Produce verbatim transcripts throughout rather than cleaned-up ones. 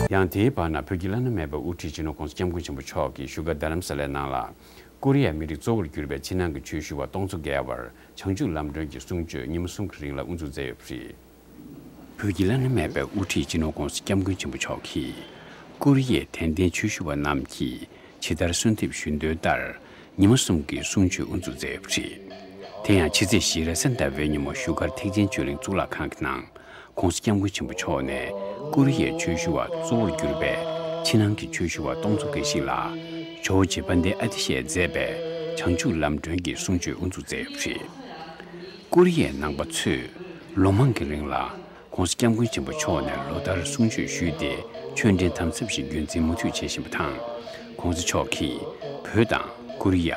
ཡང་དེའི་བར་ན་བོད་ཀྱི་བླ་ན་མེད་པའི་དབུ་ཁྲིད་སྤྱི་ནོར་༸གོང་ས་༸སྐྱབས་མགོན་ཆེན་པོ་མཆོག་གིས་བཞུགས་སྒར་རྡ་རམ་ས་ལའི་ནང་ལ། ཀོ་རི་ཡའི་མི་རིགས་གཙོ་བོར་གྱུར་པའི་ཕྱི་ནང་གི་ཆོས་ཞུ་བ་སྟོང་ཚོ་བརྒལ་བར་བྱང་ཆུབ་ལམ་སྒྲོན་གྱི་གསུང་ཆོས་ཉི་མ་གསུམ་གྱི་རིང་ལ་དབུ་འཛུགས་མཛད་ཡོད་པ་རེད། བོད་ཀྱི་བླ་ན་མེད་པའི་དབུ་ཁྲིད་སྤྱི་ནོར་༸གོང་ས་༸སྐྱབས་མགོན་ཆེན་པོ་མཆོག་གིས། ཀོ་རི་ཡའི་དད་ལྡན་ཆོས་ཞུ་བ་རྣམས་ཀྱིས་ཇི་ལྟར་གསོལ་འདེབས་ཞུ་འདུན་ལྟར། ཉི་མ་གསུམ་གྱི་གསུང་ཆོས་དབུ་འཛུགས་མཛད་ཡོད་པ་རེད། དེ་ཡང་ཕྱི་ཚེས་བཞི་རེས་གཟའ་ཟླ་བའི་ཉིན་མོ་བཞུགས་སྒར་ཐེག་ཆེན་ཆོས་གླིང་གཙུག་ལག་ཁང་གི་ནང་། ༸གོང་ས་༸སྐྱབས་མགོན་ཆེན་པོ་མཆོག་ནས་ཀོ་རི་ཡའི་ཆོས་ཞུ་བ་གཙོ་བོར་གྱུར་པའི་ཕྱི་ནང་གི་ཆོས་ཞུ་བ་སྟོང་ཚོ་འགའ་ཞིག་ལ། ཇོ་བོ་རྗེ་དཔལ་ལྡན་ཨ་ཏི་ཤས་མཛད་པའི་བྱང་ཆུབ་ལམ་སྒྲོན་གྱི་གསུང་ཆོས་དབུ་འཛུགས་མཛད་ཡོད་པ་རེད། ཀོ་རི་ཡའི་ནང་པ་ཚོས་ལོ་མང་གི་རིང་ལ་༸གོང་ས་༸སྐྱབས་མགོན་ཆེན་པོ་མཆོག་ནས་ལོ་ལྟར་གསུང་ཆོས་ཞུས་ཏེ་ཆོས་འབྲེལ་དམ་ཟབ་ཞིག་རྒྱུན་འཛིན་མུ་མཐུད་བྱེད་བཞིན་པ་དང་། ༸གོང་ས་མཆོག་གིས་བོད་དང་ཀོ་རི་ཡ།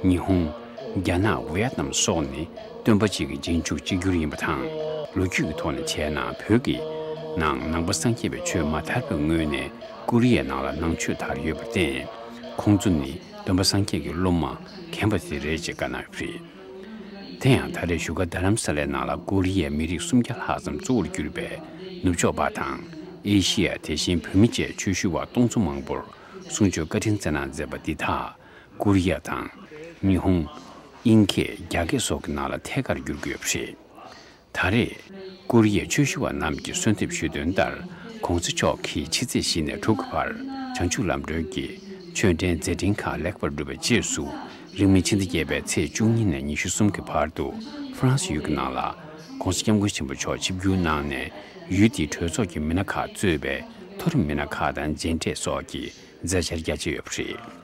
ཉི་ཧོང་། རྒྱ་ནག་ཝི་ཡེད་ནམ་སོགས་ནི་སྟོན་པ་གཅིག་གི་རྗེས་འཇུག་གཅིག་གྱུར་ཡིན་པ་དང་། ལོ་རྒྱུས་ཀྱི་ཐོག་ནས་བྱས་ན་བོད་ཀྱི་ནང་ནང་པ་སངས་རྒྱས་པའི་ཆོས་མ་དར་བའི་སྔོན་ནས་ཀོ་རི་ཡའི་ནང་ལ་ནང་ཆོས་དར་ཡོད་པར་བརྟེན། ཁོང་ཚོ་ནི་སྟོན་པ་སངས་རྒྱས་ཀྱི་སློབ་མ་རྒན་པ་དེ་རེད་ཅེས་བཀའ་གནང་ཡོད་པ་རེད། དེ་ཡང་ད་རེས་བཞུགས་སྒར་རྡ་རམ་ས་ལའི་ནང་ལ་ཀོ་རི་ཡའི་མི་རིགས་སུམ་བརྒྱ་ལྷག་ཙམ་གཙོ་བོར་གྱུར་པའི་ནུབ་ཕྱོགས་པ་དང་ཨེ་ཤི་ཡ། དེ་བཞིན་བོད་མི་བཅས་ཆོས་ཞུ་བ་སྟོང་ཚོ་མང་པོར་གསུང་ཆོས་བཀའ་དྲིན་སྩལ་གནང་མཛད་པ་འདི་དག་ཀོ་རི་ཡ་དང་། ཉི་ཧོང་། དབྱིན་སྐད། རྒྱ་སྐད་སོགས་ཀྱི་ནང་ལ་ཐད་ཀར་བསྒྱུར་དགོས་པ་རེད། ད་རེས་ཀོ་རི་ཡའི་ཆོས་ཞུ་བ་རྣམས་ཀྱིས་གསོལ་འདེབས་ཞུས་དོན་ལྟར། ༸གོང་ས་མཆོག་གིས་ཕྱི་ཚེས་བཞི་ནས་དྲུག་གི་བར་བྱང་ཆུབ་ལམ་སྒྲོན་གྱི་ཆོས་འབྲེལ་མཛད་འཕྲིན་ཁག་ལེགས་པར་གྲུབ་པའི་རྗེས་སུ། རིང་མིན་ཕྱི་ཟླ་བརྒྱད་པའི་ཚེས་བཅུ་གཉིས་ནས་ཉི་ཤུ་གསུམ་གྱི་བར་དུ་ཧྥ་རན་སི་ཡུལ་གྱི་ནང་ལ་༸གོང་ས་༸སྐྱབས་མགོན་ཆེན་པོ་མཆོག་ཆིབས་བསྒྱུར་གནང་ནས། ཡུལ་དེའི་གྲོས་ཚོགས་ཀྱི་མི་སྣ་ཁག་གཙོས་པའི་མཐོ་རིམ་མི་སྣ་ཁག་དང་མཇལ་འཕྲད་སོགས་ཀྱི་མཛད་འཆར་རྒྱ་ཆེ་ཡོད་པ་རེད།